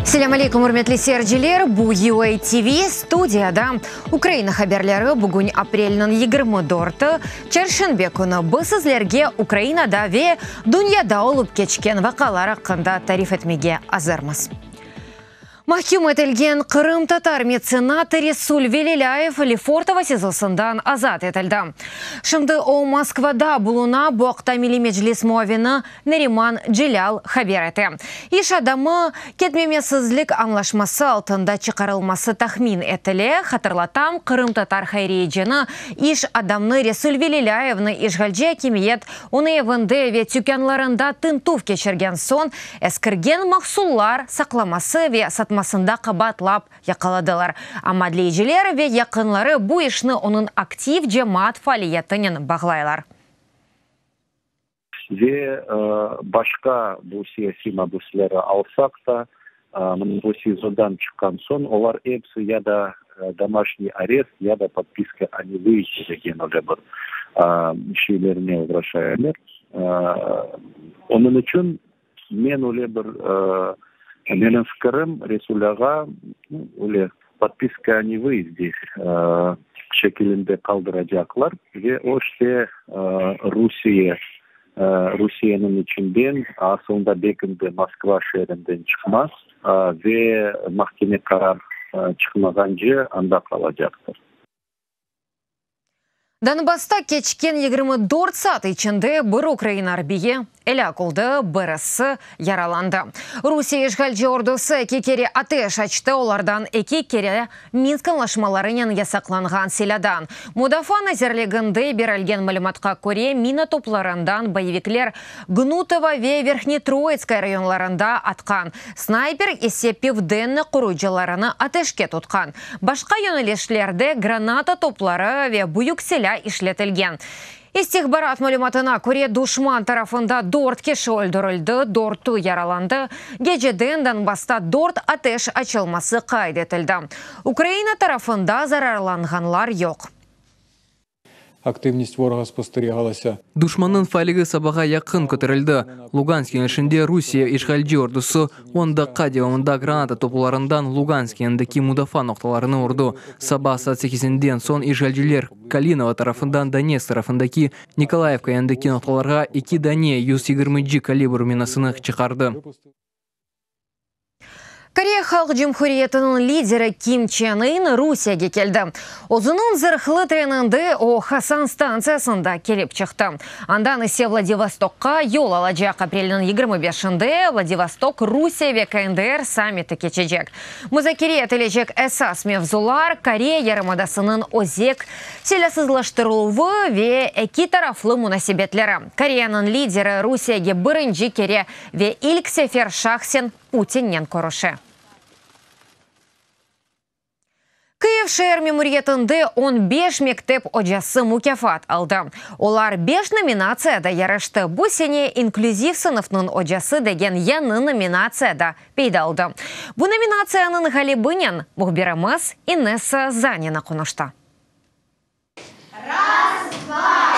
Selâm aleykum, ürmetli seyirciler! Bu UA TV, studiyada Ukraina haberleri. Bugün aprelniñ 24-i, çarşenbe künü. Biz sizlerge Ukrainada ve dünyada olıp keçken vaqialar aqqında tarif etmege azırmız. Mahküm etilgen qırımtatar metsenatı Resul Velilâyev Lefortovo SİZOsından azat etildi. Şimdi o Moskvada buluna, bu aqta Milliy Meclis muavini Nariman Celâl haber ete. İş adamı ketmemesizlik añlaşması altında çıqarılması tahmin etile. Hatırlatam, qırımtatar hayriyecini, iş adamnı Resul Velilâyevni işğalci akimiyet onı evinde ve tükânlarında tintüv keçirgen soñ eskirgen mahsullar saqlaması ve satmasında qabaatlap yaqaladılar. Amma adliyeciler ve yaqınları bu işni onıñ aktiv cemaat faaliyetinen bağlaylar. Ve başqa bu siyasiy mabüsleri alsaq da, mına bu SİZOdan çıqqan soñ olar episi ya da domaşniy arest, ya da podpiska o nevyizde degen öyle bir şeylerine oğraşa ediler. Onıñ içün men öyle bir, menim fikirim, Resul ağa öyle podpiska o nevyizde şekilinde qaldıracaqlar ve o işte Rusiye, Rusiyeniñ içinden, asılında belki de Moskva şeerinden çıqmaz ve mahkeme qarar çıqmağance anda qalacaqtır. Donbassta keçken 24 saat içinde bir ukrain arbiyi elâk oldı, birisi yaralandı. Rusiye işğalci ordusı eki kere ateş açtı, olardan eki kere Minsk añlaşmalarınen yasaqlanğan silâdan. Mudafaa nazirliginde berilgen malümatqa köre, mina toplarından boyevikler Gnutovo ve Verhnetroitskaya rayonlarında atqan, snayper ise Pivdenne qoruyıcılarını ateşke tutqan. Başqa yönelişlerde granata topları ve büyük silâ işletilgen. İstihbarat malümatına köre, duşman tarafında dört kişi öldürildi, dörtü yaralandı. Geceden Donbassta dört ateş açılması qayd etildi. Ukraina tarafında zararlanğanlar yoq. Aktivnist voroğa sposterîğalася. Duşmannıñ faalligi sabağa yaqın köterildi. Lugansk yönelişinde Rusiye işğalci ordusı on daqqa devamında granata toplarından Lugansk yanındaki mudafaa noqtalarını urdı. Saba saat sekizinden soñ işğalciler Kalinovo tarafından Donetsk tarafındaki Nikolayevka yanındaki noqtalarğa eki dane 120-ci kalibr minasını çıqardı. Koreya Halq Cumhuriyetiniñ lideri Kim Çen In Rusiyege keldi. Özüniñ zırhlı treninde o, Hasan stantsiyasında kelip çıqtı. Andan ise Vladivostokqa yol alacaq. Aprelniñ 25-inde Vladivostok Rusiye ve KNDR sammiti keçecek. Muzakere etilecek esas mevzular, Koreya yarımadasınıñ özek silâsızlaştırıluvı ve eki taraflı munasebetleri. Koreyanıñ lideri Rusiyege birinci kere Ve ilk sefer şahsen Putinnen körüşe. Kyiv şeer memuriyetinde on beş mektep ocası mukâfat aldı. Olar beş nominatsiyada yarıştı. Bu sene İnklüziv sınıfnıñ ocası degen yañı nominatsiya da peyda oldı. Bu nominatsiyanıñ ğalibinen mühbirimiz İnessa Zanina qonuştı. Raz, dva,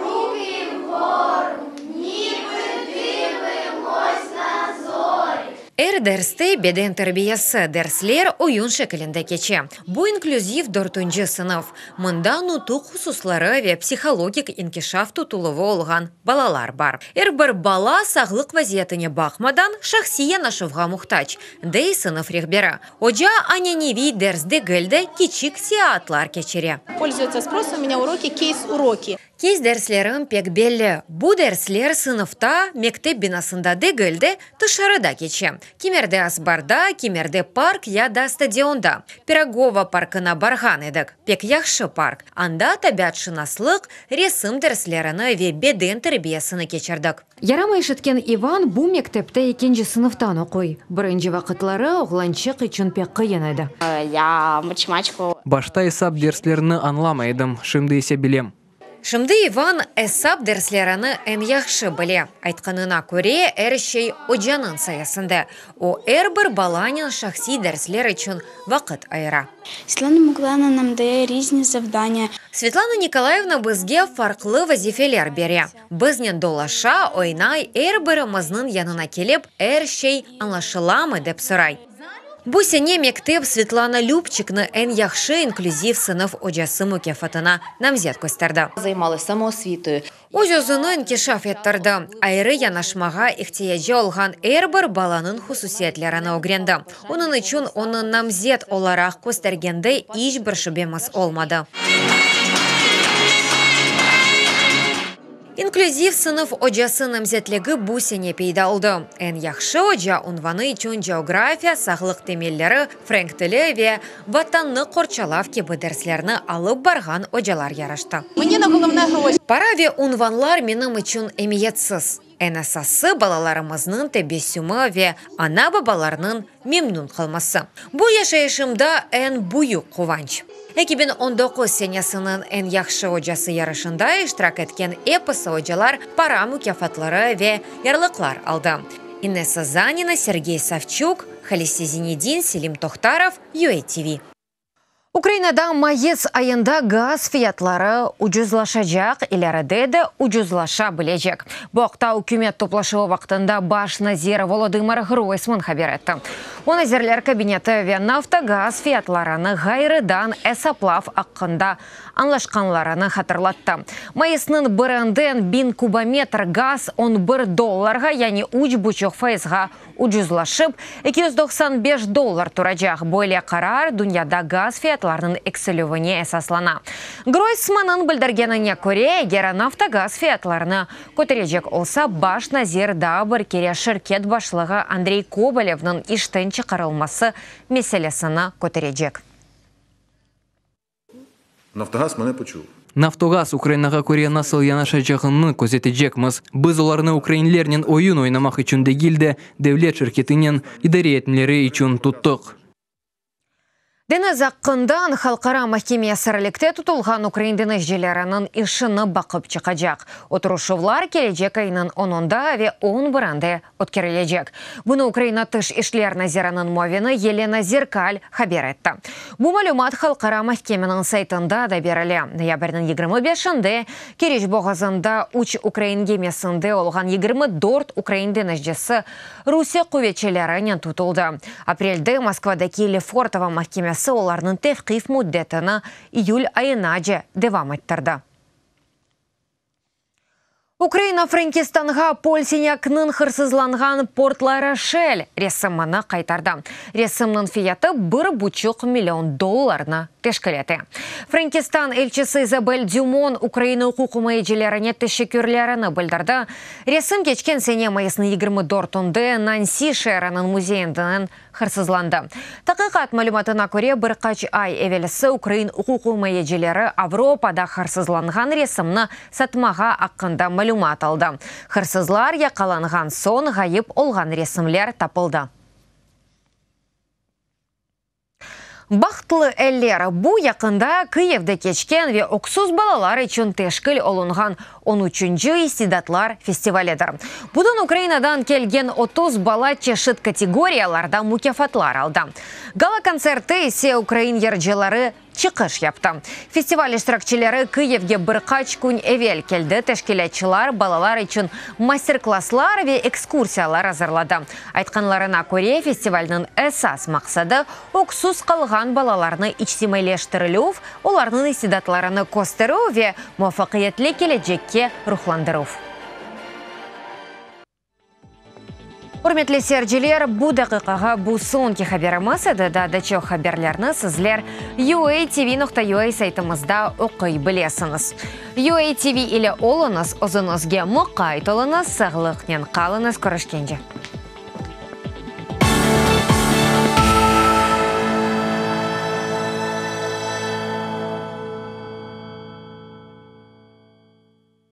ruki vgoru, nibi dyvymos na zori. Er derste beden terbiyesi, dersler oyun şekilinde keçe. Bu inklüziv dörtünci sınıf. Mında nutuq hususları ve psihologik inkişaf tutuluvı olğan balalar bar. Er bir bala sağlıq vaziyetine baqmadan, şahsiy yanaşuvğa muhtac, dey sınıf rehberi. Oca aneneviy ders degil de, kiçik seyaatlar keçire. Пользуются спросом у меня уроки, кейс-уроки. Keys derslerim pek belli. Bu dersler sınıfta, mektep binasında degil de, tışarıda keçe. Kimerde azbarda, kimerde park ya da stadionda. Pirogovo parkına barğan edik. Pek yahşı park. Anda tabiatşınaslıq, resim derslerini ve beden terbiyesini keçirdik. Yaramay işitken İvan bu mektepte ekinci sınıftan oquy. Birinci vaqıtları oğlançıq içün pek qıyın edi. Ya matematika. Başta esap derslerini añlamay edim, şimdi ise bilem. Şimdi İvan esap derslerini eñ yahşı bile. Aytqanına köre, er şey ocanıñ sayesinde. O, er bir balanen şahsiy dersler içün vaqıt ayıra. Svetlana Mıkolayivna nam daye rizni zavdanya. Svetlana Nikolayevna bizge farqlı vazifeler bere. Biznen dolaşa, oynay, er birimizniñ yanına kelip, er şey añlaşılamı, dep soray. Bu sene mektep Svetlana Lübçikni eñ yahşı inklüziv sınıf ocası mukâfatına namzet kösterdi. Öz-özüni inkişaf ettirdi, ayrı yanaşmağa ihtiyacı olğan er bir balanıñ hususiyetlerini ögrendi. Onıñ içün onı namzet olaraq köstergende iç bir şübemiz olmadı. İnklüziv sınıf ocası namzetligi bu sene peyda oldı. Eñ yahşı oca unvanı içün coğrafiya, sağlıq temelleri, frenk tili ve Vatannı qorçalav kibi derslerni alıp barğan ocalar yarıştı. Para ve unvanlar menim içün emiyetsiz. Eñ esası, balalarımıznıñ tebessümi ve ana-babalarnıñ memnün qalması. Bu yaşayışımda eñ büyük quvanç. 2019 senesiniñ eñ yahşı ocası yarışında iştirak etken episi ocalar para mukâfatları ve yarlıqlar aldı. İnessa Zanina, Sergey Savçuk, Halise Zinedin, Selim Tohtarov, UATV. Ukrainada mayıs ayında gaz fiyatları ucuzlaşacaq, ileride de ucuzlaşa bilecek. Bu aqta ükümet toplaşuvı vaqtında baş nazir Volodımır Ğroysman haber etti. O, Nazirler Kabineti ve Naftogaz fiyatlarını ğayrıdan esaplav aqqında añlaşqanlarını hatırlattı. Mayısnıñ birinden biñ kubometr gaz on bir dollarğa, yani üç buçuq fayızğa ucuzlaşıp, 295 dollar turacaq. Böyle qarar dünyada gaz fiyatlarınıñ eksilüvine esaslana. Groysmannıñ bildirgenine köre, eger Naftogaz fiyatlarını köterecek olsa, baş nazir daa bir kere şirket başlığı Andrey Kobolevniñ işten çıqarılması meselesini köterecek. Naftogaz meni poçuv. Naftogaz Ukrainağa köre nasıl yanaşacağını közetecekmiz. Biz olarnı ukrainlernen oyun oynamaq içün degil de, devlet şirketinen idare etmeleri içün tuttıq. Deñiz aqqından Halqara mahkeme esirlikte tutulğan ukrain deñizcileriniñ işini baqıp çıqacaq. Oturışuvlar kelecek aynıñ onunda ve on birinde ötkerilecek. Bunı Ukraina Tış işler naziriniñ muavini Yelena Zerkal haber etti. Bu malümat Halqara mahkemeniñ saytında da berile. Noyabrniñ 25-inde Keriç boğazında üç ukrain gemisinde olğan 24 ukrain deñizcisi Rusiye quvetçilerinen tutuldı. Aprelde Moskvadaki Lefortovo mahkemesi olarnıñ tevqif müddetini iyül ayınace devam ettirdi. Ukraina Frenkistanğa Pol Sinyaknıñ hırsızlanğan Port-la-Roşel resimini qaytardı. Resimniñ fiyatı bir buçuq million dollarnı teşkil ete. Frenkistan elçisi İzabel Dümon Ukraina uquqimayecilerine teşekkürlerini bildirdi. Resim keçken sene mayısnıñ 24-ünde Nansi şeeriniñ müzeyinden hırsızlandı. Taqiqat malümatına köre, bir qaç ay evelsi ukrain uquqimayecileri Avropada hırsızlanğan resimni satmağa aqqında malümat aldı. Hırsızlar yaqalanğan soñ ğayıp olğan resimler tapıldı. Bahtlı eller, bu yaqında Kıyivde keçken ve öksüz balalar içün teşkil olunğan on üçünci istidatlar festivalidir. Bütün Ukrainadan kelgen 30 bala çeşit kategoriyalarda mukâfatlar aldı. Gala-kontsertte ise ukrain yırcıları çıqış yaptı. Festival iştirakçileri Kıyivge bir qaç kün evel keldi, teşkilâtçılar balalar içün master-klasslar ve ekskursiyalar azırladı. Aytqanlarına köre, festivalniñ esas maqsadı, öksüz qalğan balalarnı içtimaiyleştirilüv, olarnıñ istidatlarını kösterüv ve muvafaqiyetli kelecekke ruhlandıruv. Ürmetli seyirciler, bu daqiqağa bu soñki haberimiz edi. Daa da çoq haberlerni sizler uatv.ua saytımızda oquy bilesiñiz. UATV ile oluñız, özüñizge muqayt oluñız, sağlıqnen qalıñız, körüşkence!